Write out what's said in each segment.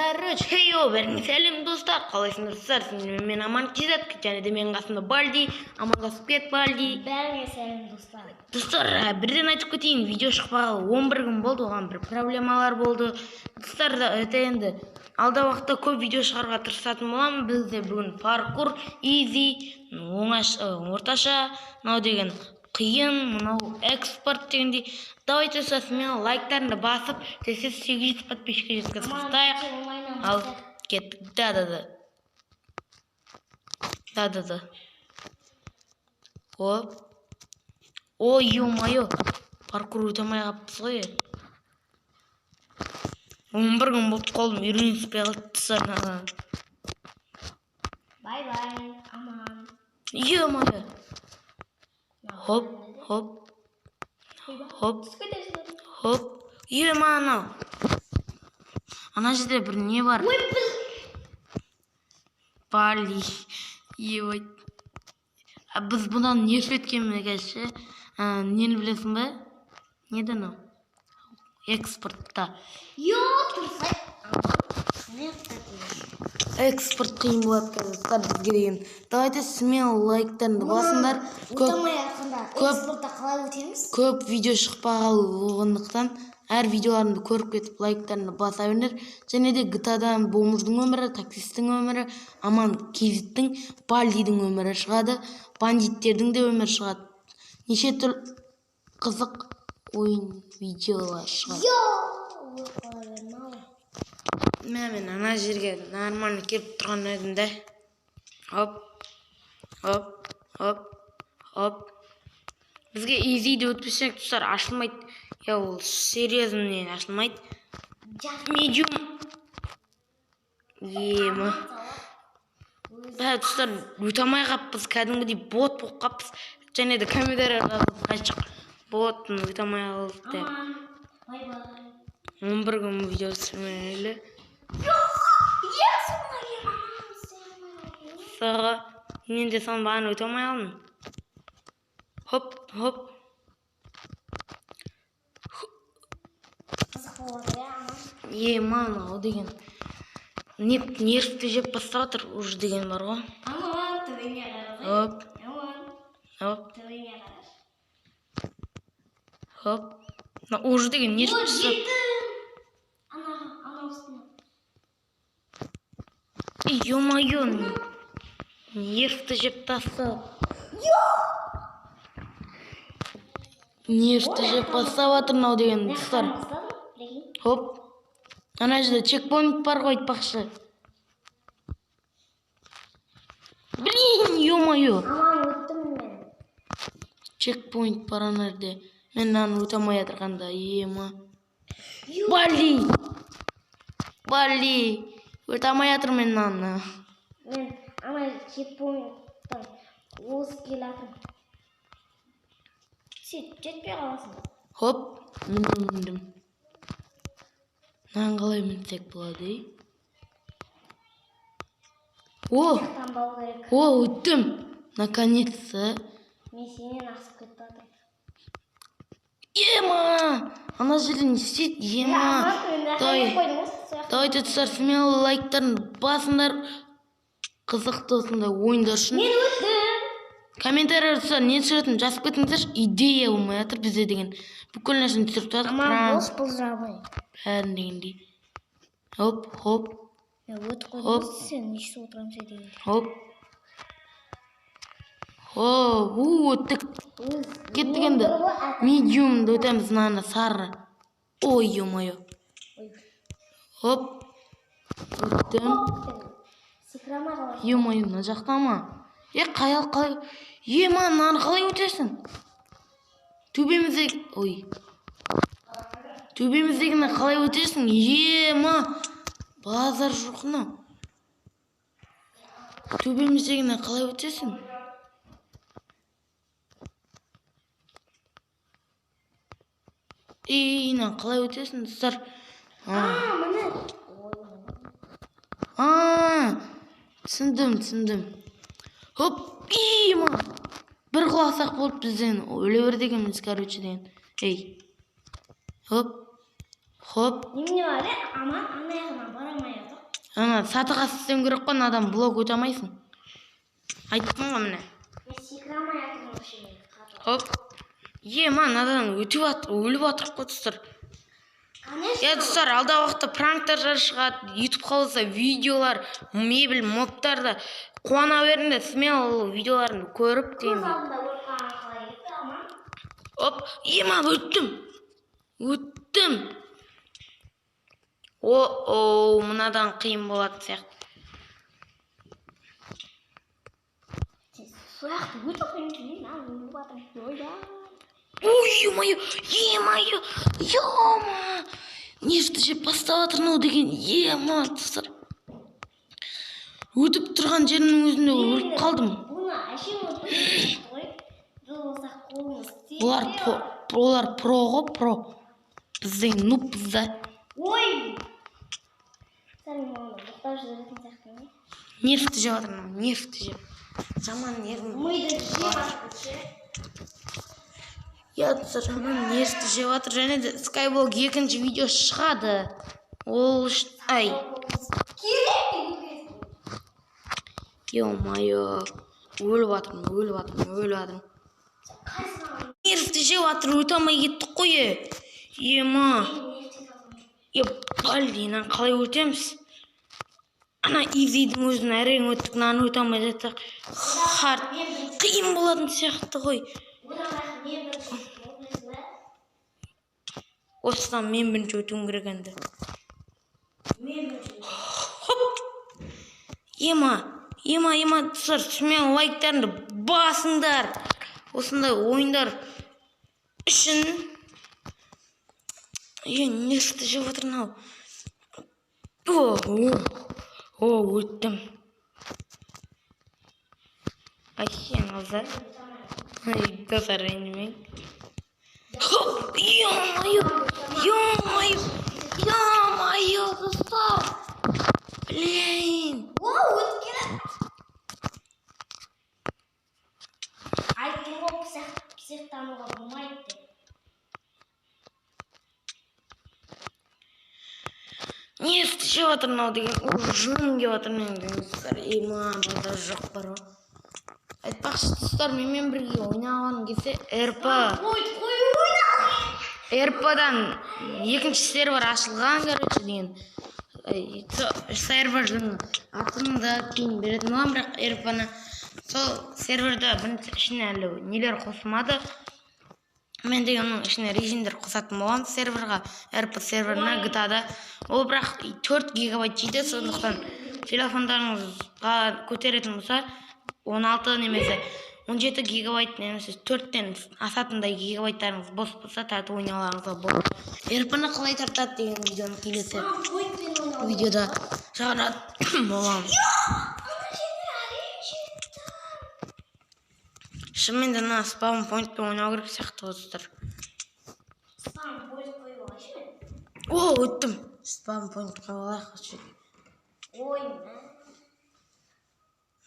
Короче, хей, йо, бәріңе сәлем, достар. Қалайсыңдар, достар? Сіздермен мен Аман Кизет, және де менің қасымда Балди. Амандасып кет, Балди. Бәріңе сәлем, достар. Достар, бірден айтып кетейін, видео шықпағалы 11 күн болды, оған бір проблемалар болды. Достар, это енді алда уақытта көп видео шығаруға тырысатын боламын. Бізде бүгін паркур, изи, оңай, орташа, мынау деген қиын, мынау экспорт дегендей. Давайте смело лайктарыңды басып, тез 800 подписчикке жеткізіп тастайық. Ал кеттік. Да, да, да. Да, да, да. Оп. Ой, ё-моё. Паркур өте алмай қалыппыз ғой. 11 күн болып қолым үйреніспей қалды, достар. Бай-бай, Аман. Ё-моё. Хоп, хоп. Хоп, хоп. Ё-моё, анау. Ана жерде бір не бар? Ой, біз. Бали. Ебать. А біз бұдан нерв еткенбіз қазір ше. Нені білесің бе? Неде анау? Экспортта. Йо, тұрсай. Экспорт қиын болады қазір, достар, бізге деген. Давайте смело лайктарыңды басыңдар. Көп Өте алмай жатқанда экспортта қалай өтеміз? Көп видео шықпағалы болғандықтан әр видеоларымды көріп кетіп, лайктарыңды баса беріңдер. Және де GTA-дан бомждың өмірі, таксисттің өмірі, Аман Кизиттің, Балдидің өмірі шығады, бандиттердің де өмірі шығады. Неше түрлі қызық ойын видеолар шығады. Йо! Ой, қала берме ау. Мә, мен ана жерге нормально келіп тұрған едім де. Хоп, хоп, хоп, хоп. Бізге изиді өтпесек, достар, ашылмайды. Я ол серьезно не ашылмайды. Медиум. Ема. Бә, достар, өте алмай қалыппыз, кәдімгідей бот болып қалыппыз. Және де комментарий жазып қайтшық. Бот өте алмай қалдық деп. Аман. Бай-бай. 11 күн видео түсірмегелі. Е, соңына келіп, Аман, Сығы, мен де соны бағана өте алмай қалдым. Хоп, хоп. Қызық болады, иә, Аман? Ема, мынау деген. Нервті жеп бастап жатыр уже деген бар ғой. Аман, төбеңе қарасай. Хоп, Аман, хоп, төбеңе қарашы. Хоп. Мына уже деген нерв Ой, тастап. жеттім. Ана, ана үстіне. Ё-моё, нервті жеп тастап. Нервті жеп бастап жатыр мынау деген, достар. Бастадым, прикинь. Хоп. Ана жерде чекпоинт бар ғой, айтпақшы. Блин, ё-моё. Аман, өттім мен. Чекпоинт бар ана жерде. Мен мынаны өте алмай жатырғанда, ема. Бали. Бали. Өте алмай жатырмын мен мынаны. Мен ана чекпоинттан озып келе жатырмын. Сен жетпей қаласың. Хоп, мен міндім. Мынаны қалай мінсек болады, ей? О, Таңбау керек. о, өттім. Наконец-то. Мен сенен асып кетіп жатырмын. Ема! Ана жерде не істейді? Ема! Давай. Қойдым ғой сол жақта. Давайте, достар, смело лайктарын басыңдар. Қызықты осындай ойындар үшін. Мен өттім. Комментарий, достар, не түсіретінін жазып кетіңіздерші. Идея болмай жатыр бізде деген. Бүкіл нәрсені түсіріп тастадық. Аман, Пранк, бос былжырабай. бәрін дегендей. Хоп, хоп, Мен өтіп қойдым Хоп. ғой, сен не істеп отырамын сен дегенде. Хоп. Хоп, у, өттік. Кеттік енді. Медиумды өтеміз, мынаны сары. Ой, ё-моё. Ой. Хоп. Өттім. Секіре алмай қаласың. Ё-моё, мына жақта ма? Е, қалай, қалай? Ема, мынаны қалай өтесің? Төбеміздегі, ой. Төбеміздегіні қалай өтесің? Ема, базар жоқ мынау. Төбеміздегіні қалай өтесің? Ей, мынаны қалай өтесің, достар? А, міне. А, түсіндім, түсіндім. Хоп, ема. Бір құласақ болды бізден. Өле берді екенбіз, короче, деген. Ей. Хоп. Хоп. Немене бар, е? Аман, ана жағына бара алмай жатыр. Ана сатыға істеуің керек қой, мынадан блок өте алмайсың. Айттым ғой міне. Мен секіре алмай жатырмын вообще мен. Хоп. Ема, мынадан өтіп жатыр, өліп жатырық қой, достар. Конечно. Иә, достар, алдағы уақытта пранктар да шығады, ютуб қалса видеолар, мебель, модтар да. Қуана беріңдер, смело ол видеоларын көріп Көз деген. алдында өліп қалған қалай кетті, аман? Оп, ема, өттім. Өттім. О, мынадан қиын болатын сияқты. Сен сол жақты өте қиын келмейді, маған өліп жатырмын. Ойбай. Ой, ё-моё, ё-моё, ё-ма. Нефті жеп бастап жатыр мынау деген, ема, достар. Өтіп тұрған жерімнің өзінде өліп қалдым. Бұны әшейін өтіп ғой. Біз болсақ қолымыз тиіп. Олар про ғой, про. Біз деген нубпыз да. Ой! Сәл маған боқтап жіберетін сияқтымын. Нервті жеп жатыр мынау, нервті жеп. Жаман нервім. Миды жеп жатыр ше. Иә, достар, жаман нервті жеп жатыр. Және де Skyblock екінші видео шығады. Ол үшін, ай, Керек деген. ё-моё. Өліп жатырмын, өліп жатырмын, өліп жатырмын. Қайсысына Нервті жеп жатыр, өте алмай кеттік қой, е. Ема. Е, блин, қалай өтеміз? Ана изидің өзін әрең өттік, мынаны өте алмай жатсақ. Хард қиын болатын сияқты ғой. Одан бірақ мен бірінші өттім, білесің бе? Осыдан мен бірінші өтуім керек енді. Мен бірінші өттім. Хоп! Ема, ема, ема, достар, смело лайктарыңды басыңдар. Осындай ойындар үшін. Е, нервті жеп отыр мынау. О, о, о, өттім. Ай, сен алса. Ай, достар, ренжімең. Хоп, ё-моё, ё-моё, ё-моё, достар. Блин. О, өтіп келеді. Айттым ғой, психтануға болмайды деп. Нервті жеп жатыр мынау деген, жыным келіп жатыр менің деген, достар. Ема, базар жоқ бар ғой. Айтпақшы, достар, менімен бірге ойнағың келсе, РП. Қой, қой, ойна. РП-дан екінші сервер ашылған, короче, деген. Сервердің атын да кейін беретін боламын, бірақ РП-ны сол серверді бірінші ішіне әлі нелер қосылмады. Мен деген оның ішіне режимдер қосатын боламын серверға, РП серверіне GTA-да. Ол бірақ 4 гигабайт жейді, сондықтан телефондарыңызға көтеретін болса, 16 немесе 17 гигабайт немесе 4-тен асатындай гигабайттарыңыз бос болса, тартып ойнауларыңызға болады. РП-ны қалай тартады деген видеоны келесі Қойпен ойнау. видеода шығаратын боламын. Ана жерде әрең жеттім. Шынымен де мына спаун поинтпен ойнау керек сияқты ғой, достар. Спам пойнт қойып алайыншы мен. О, өттім. Спаун поинт қойып алайық осы жерге. Ой, мә.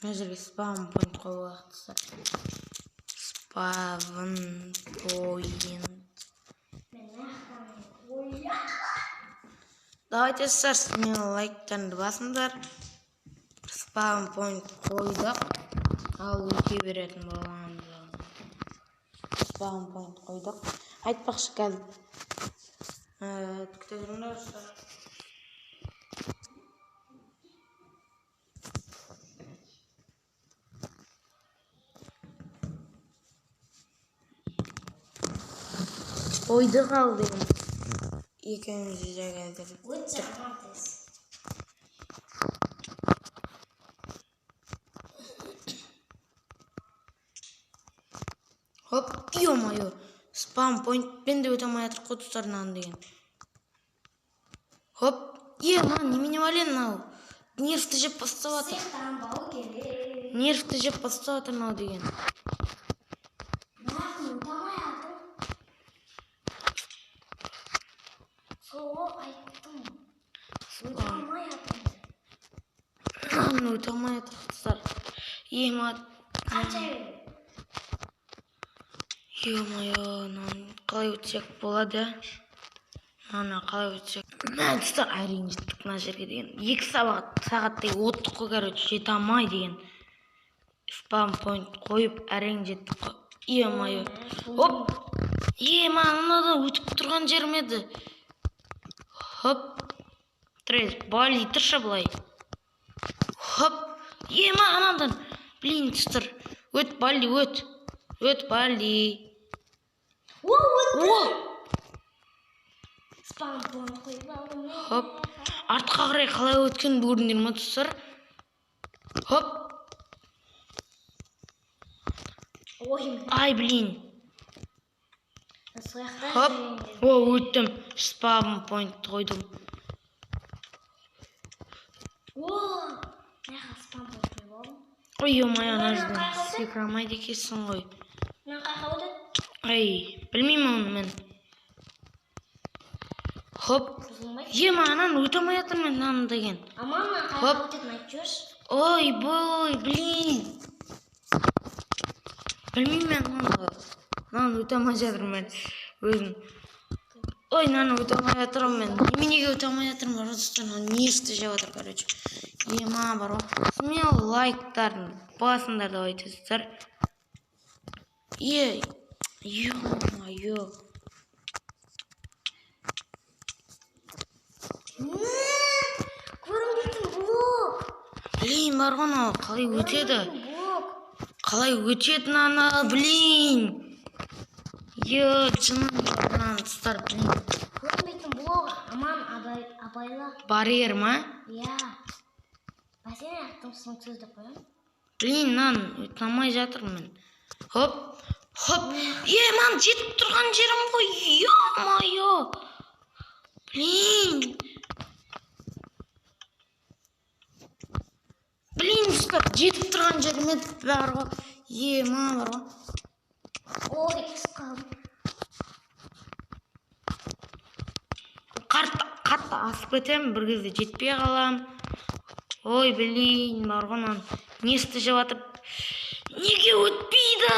Мына жерге спаун поинт қойып алайық, достар. Спавн поинт. Мен нақтан ой. Давайте, достар, смело лайктарыңды басыңдар. Спаун поинт қойдық. Ал өте беретін боламыз. Спаун поинт қойдық. Айтпақшы, қазір күте тұрыңдар, достар. Қойдық ал деген. Екеуміз де қазір. Өте жаман тез. Хоп, ё-моё. Спам поинтпен де өте алмай жатыр қой, достар, мынаны деген. Хоп, е, мына немене бәле мынау? Нервті жеп бастап жатыр. Психтанбау керек. Нервті жеп бастап жатыр мынау деген. Бірақ өте алмай жатырмын. Сол айттым. Өте алмай жатырмын. Мынаны өте алмай жатыр, достар. Ема, Қанша беремін? ё-моё, мынаны қалай өтсек болады? Ана қалай өтсек? Мә, достар, әрең жеттік мына жерге деген. 2 сағаттай оттық қой, короче, жете алмай деген. Спам пойнт қойып әрең жеттік қой. Е-мое. Оп. Е-ма, анадан өтіп тұрған жерім еді. Хоп. Трес, Бали, тұршы былай. Хоп. Ема, анадан. Блин, достар. Өт, Бали, өт. Өт, Бали. О, өттім. О! Спам пойнт қойып алдым. Хоп. Артқа қарай қалай өткенін көрдіңдер ма, достар? Хоп. Ой, Ай, блин. сол жақта Хоп. жүргенде. О, өттім. Спам пойнт қойдым. О, мына жаққа спам пойнт қойып алдым. Ой, ё-моё, ана Мына жерден қай өтеді? секіре алмайды екенсің ғой. Мына қайда өтеді? Ай, білмеймін оны мен. Хоп. Бұзылмайды. Ема, ананы өте алмай жатырмын мен мынаны деген. Аман, мына қайда Хоп. өтетінін айтып жіберші. Ой, бой, блин. Білмеймін мен оны. Мынаны өте алмай жатырмын мен өзім. Ой, мынаны өте алмай жатырмын мен. Неменеге өте алмай жатырмын? Достар, мынау не істеп жеп жатыр, короче. Ема, бар ғой. Смело лайктарын басыңдар, давайте, достар. Ей, ё-моё. Көрінбейтін блок. Блин, бар ғой мынау, қалай өтеді? Көрінбейтін блок. Қалай өтеді мынаны, блин. Е, жыным бар мынаны, достар, блин. Көрінбейтін блок. Аман, абайла. Барьер ма? Иә. Бәсене аттың түсініксіз деп қоямын. Блин, мынаны өте алмай жатырмын мен. Хоп, хоп. Е, мынаны жетіп тұрған жерім ғой. Ё-моё. Блин. Блин, достар, жетіп тұрған жерім еді бар ғой. Е, мына бар ғой. Ой, түсіп қалдым. Қатты асып кетемін, бір кезде жетпей қаламын. Ой, блин, бар ғой мынаны. Не істеп жатыр? Неге өтпейді?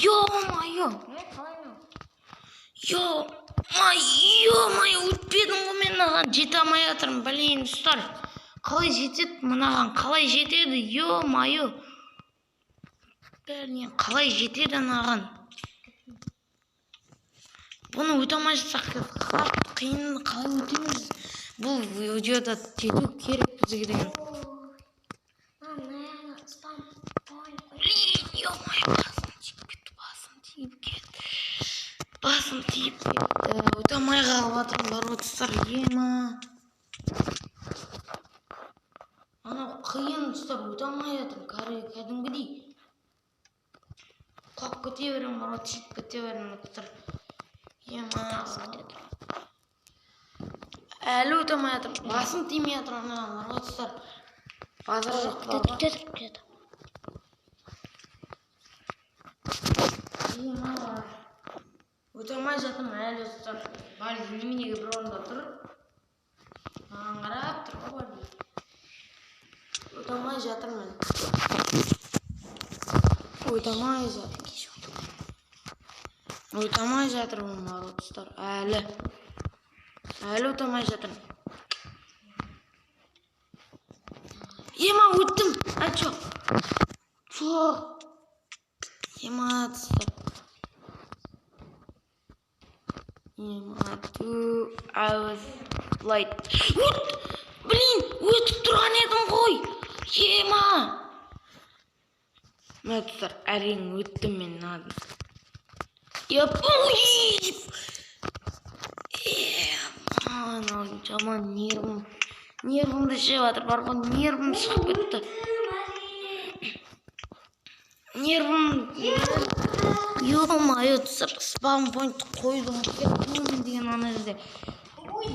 Ё-моё. Не, қалай мынау? Ё-моё, өтпедім ғой мен мынаған, жете алмай жатырмын, блин, достар. Қалай жетеді мынаған? Қалай жетеді? Ё-моё. Блин, қалай жетеді мынаған? Бұны өте алмай жатсақ, қатты қиын, қалай өтеміз? Бұл видеода жету керек бізге деген. Мына спам пойнт қой. Блин, ё-моё, басым тиіп кетті, басым тиіп кетті. Басым тиіп кетті. Өте алмай қалып жатырмын, бар ғой, достар, ема. Анау қиын, достар, өте алмай жатырмын, кәдімгідей. Құлап кете беремін, бар ғой, тиіп кете беремін, достар. Ема. Әлі өте алмай жатырмын, басым тимей жатыр анаған, бар ғой, достар. Базар жоқ, бар ғой. Күте тұр, күте тұр. Ема. Өте алмай жатырмын әлі, достар. Бали неменеге бір орында тұр? Маған қарап тұр ғой Бали. Өте алмай жатырмын. Өте алмай жатырмын. Өте алмай жатырмын, бар ғой, достар. Әлі. Әлі өте алмай жатырмын. Ема, өттім. Ай, жоқ. Жоқ. Ема, достар. Ема, 2 hours late. Өт! Блин, өтіп тұрған едім ғой. Ема! Мә, достар, әрең өттім мен мынадан. Еп, ой! Ема, анау жаман нервім. Нервімді жеп жатыр, бар ғой, нервім шығып кетті. Нервім. Ё-моё, достар, спам пойнт қойдым, кеттім деген ана жерде. Ой.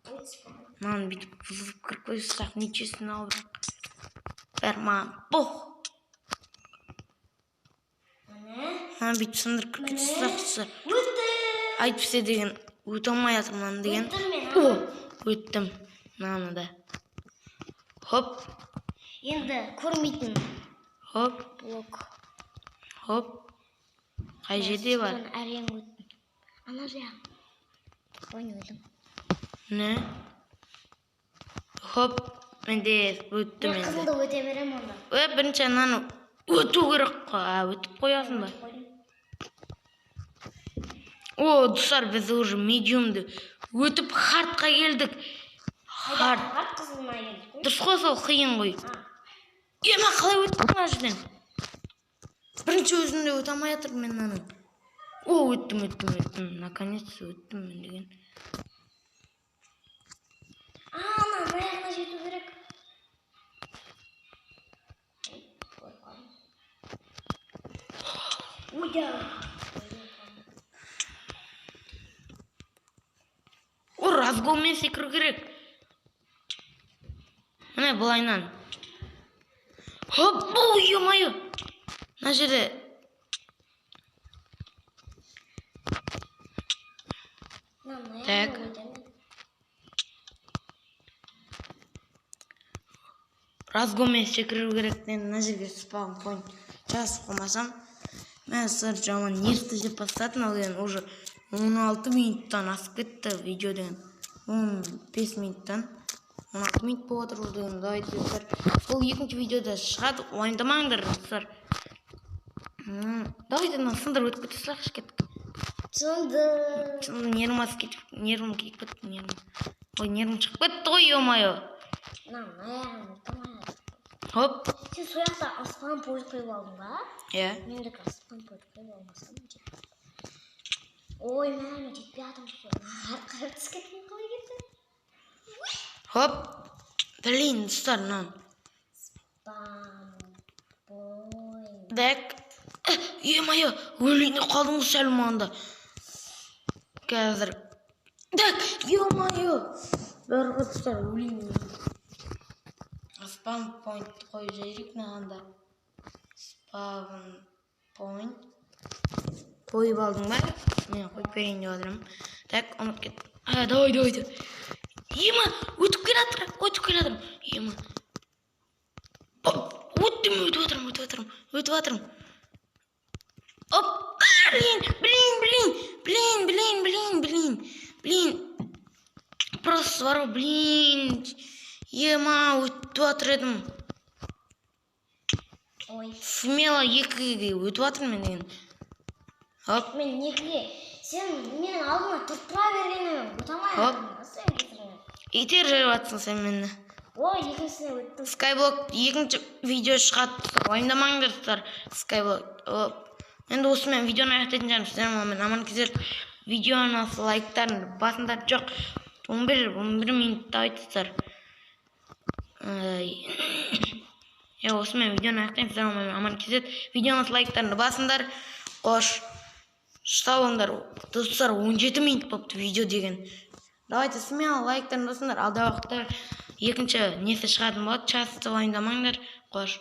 Ой, түсіп қалдым. Мынаны бүйтіп бұзып кіріп қойсақ, нечестно ау, бірақ. Бәрі маған пох. Міне. Мынаны бүйтіп сындырып кіріп кетсек, достар. Өттім. Әйтпесе деген өте алмай жатырмын мынаны деген. Өттім мен. О, өттім мынаны да. Хоп, Енді көрмейтін хоп, блок. хоп. Қай жерде бар? Содан әрең өттім. Ана жақ. Ой, өлдім. Не? Хоп, менде өттім Мен енді. қызылды өте беремін онда. Ө, бірінші ананы өту керек қой. А, өтіп қоясың ба? Қойдым. О, достар, біз уже медиумды өтіп, хардқа келдік. Хард. Хард қызылына келдік қой. Дұрыс қой, сол қиын ғой. А, Ема, қалай өттің мына жерден? Бірінші өзімде өте алмай жатырмын мен мынаны. О, өттім, өттім, өттім. Наконец өттім мен деген. А, ана аяғына жету керек. Ой, өліп қалдым. Ой, да. Өліп қалдым. О, разгонмен секіру керек. Міне, былайынан. Хоп, ой, ё-моё. Мына жерде Мына Так. аяғына өтемін. Разгонмен секіру керек. Енді мына жерге спаун поинт жазып қоймасам, мен сыр жаман нервті жеп бастадым. Ал енді уже 16 минуттан асып кетті видео деген. 15 минуттан 16 минут болып жатыр уже деген. Давайте, достар, бұл екінші видеода шығады, уайымдамаңдар, достар. Давайте мына сындырып өтіп кете салайықшы, кеттік. Сынды. Нервім асып кетіп, нервім кетіп кетті, нервім. Ой, нервім шығып кетті ғой, ё-моё. Мына аяғына өте алмай жатырмын. Хоп. Сен сол жақта спам поинт қойып алдың ба? Иә. Мен де қазір спам поинт қойып алмасам жетпей. Ой, мә, мен жетпей жатырмын сол. Артқа қарай түсіп кеттім, қалай кетті? Хоп. Блин, достар, мынаны. Спам поинт. Так. Е-мое, өлейін деп қалдым ғой сәл мағанда. Қазір. Так, ё-моё. Бәрі достар, өлейін. Спам поинт қойып жіберейік мынаған да. Спаун поинт. Қойып алдың ба? Мен қойып берейін деп жатырмын. Так, ұмытып кеттім. А, давай, давай, давай. Ема, өтіп келе жатыр, өтіп келе жатырмын. Ема. Оп, өттім, өтіп жатырмын, өтіп жатырмын, өтіп жатырмын. Оп, блин, блин, блин, блин, блин, блин, блин, блин. Просто бар ғой, блин. Ема, өтіп жатыр едім. Ой, Смело екіге өтіп жатырмын мен деген. Хоп, мен екіге сен менің алдыма тұрып тұра бергеніңе өте алмай Хоп. жатырмын. Сен кесіріңнен. Итеріп жіберіп жатсың сен мені. Ой, екіншісіне өттім. Skyblock екінші видео шығады. Уайымдамаңдар, достар. Skyblock. Оп. Енді осымен видеоны аяқтайтын шығармын. Сіздер аман кезер. Видеоны лайктарын басыңдар, жоқ. 11 11 минутта айтыңыздар. Иә, осымен видеоны аяқтаймын. Сіздер аман кезер. Видеоны лайктарыңды басыңдар. Қош. Сау болыңдар. Достар, 17 минут болыпты видео деген. Давайте смело лайктарын басыңдар. Алдағы уақытта екінші несі шығатын болады. Часто уайымдамаңдар. Қош.